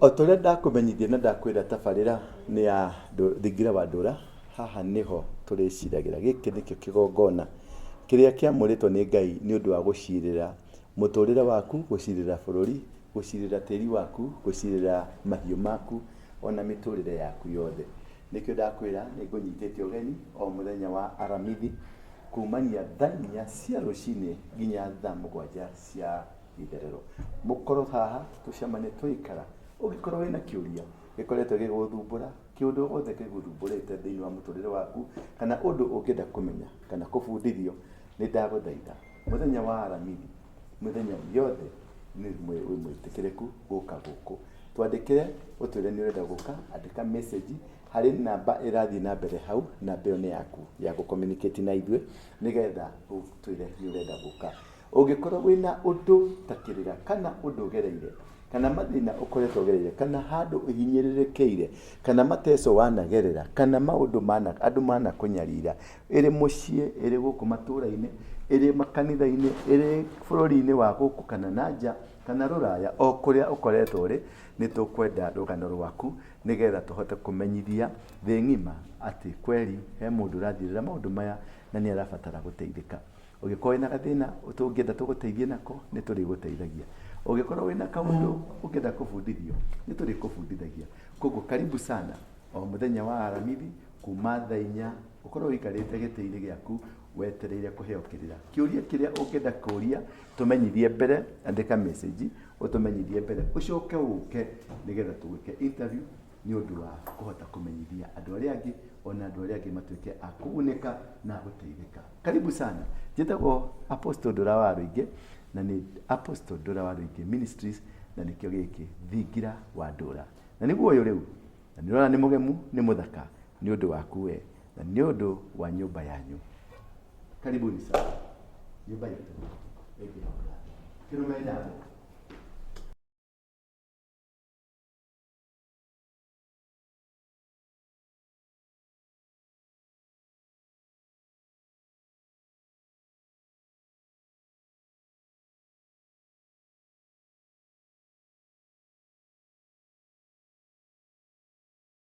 O ta ũrĩa ndakũmenyithia na ndakwĩra tabarĩra nĩ ya Thingira wa Ndũra, haha nĩho tũrĩciragĩra. Gĩkĩ nĩkĩo kĩgongona kĩrĩa kĩamũrĩtwo nĩ Ngai nĩ ũndũ wa gũcirĩra mũtũrĩre waku, gũcirĩra bũrũri, gũcirĩra tĩri waku, gũcirĩra mahiũ maku, ona mĩtũrĩre yaku yothe. Nĩkĩo ndakwĩra nĩ ngũnyitĩte ũgeni o mũthenya wa Aramithi kumania thaa 4 cia rũcinĩ nginya thaa 7 cia itherero. Mũkorwo haha tũcemanie tũgĩikara, ũngĩkorwo wĩna kĩũria gĩkoretwo gĩgũgũthumbũra, kĩũndũ o gĩothe gĩgũthumbũrĩte thĩinĩ wa mũtũrĩre waku, kana ũndũ ũngĩenda kũmenya kana kũbundithio, nĩ ndagũthaitha mũthenya wa Aramithi, mĩthenya yothe wĩ mwĩtĩkĩrĩku gũka gũkũ. Twandĩkĩre ũtwĩre nĩ ũrenda gũka, andĩka message harĩ namba ĩrathiĩ na mbere hau, namba ĩyo nĩ yaku ya gũ communicate na ithuĩ nĩgetha ũtwĩre nĩ ũrenda gũka. Ũngĩkorwo wĩna ũndũ ta kĩrĩra kana ũndũ ũgereire, kana mathĩna ũkoretwo ũgereire, kana handũ ũhinyĩrĩrĩkĩire, kana mateso wanagerera, kana maũndũ mana andũ manakũnyarira, ĩrĩ mũciĩ, ĩrĩ gũkũ matũra-inĩ, ĩrĩ makanitha-inĩ, ĩrĩ bũrũri-inĩ wa gũkũ kana na nja, kana rũraya, o kũrĩa ũkoretwo ũrĩ, nĩ tũkwenda rũgano rwaku nĩgetha tũhote kũmenyithia thĩ ng'ima atĩ kweri he mũndũ ũrathiĩrĩra maũndũ maya na nĩ arabatara gũteithĩka. Ũngĩkorwo wĩna gathĩna tũngĩenda tũgũteithie nako, nĩ tũrĩgũteithagia. Ũngĩkorwo wĩna kaũndũ ũngĩenda kũbundithio, nĩ tũrĩkũbundithagia. Koguo karibu sana o mũthenya wa Aramithi kuma thaa 4 ũkorwo ũikarĩte gĩtĩ-inĩ gĩaku wetereire kũheo kĩrĩra. Kĩũria kĩrĩa ũngĩenda kũria tũmenyithie mbere, andĩka message ũtũmenyithie mbere, ũcoke ũke nĩgetha tũgwĩke interview nĩ ũndũ wa kũhota kũmenyithia andũ arĩa angĩ ona andũ arĩa angĩ matuĩke a kũgunĩka na gũteithĩka. Karibu sana. Njĩtagwo Apostle Ndũra wa Rũingĩ na nĩ Apostle Ndũra wa Rũingĩ Ministries na nĩkĩo gĩkĩ Thingira wa Ndũra. Na nĩguo ũyũ rĩu, na nĩ ũrona nĩ mũgemu, nĩ mũthaka nĩ ũndũ waku we na nĩ ũndũ wa nyũmba yanyu. Karibuni sana. Nyũmba itũ ĩngĩhokora. Kĩrũme njambo.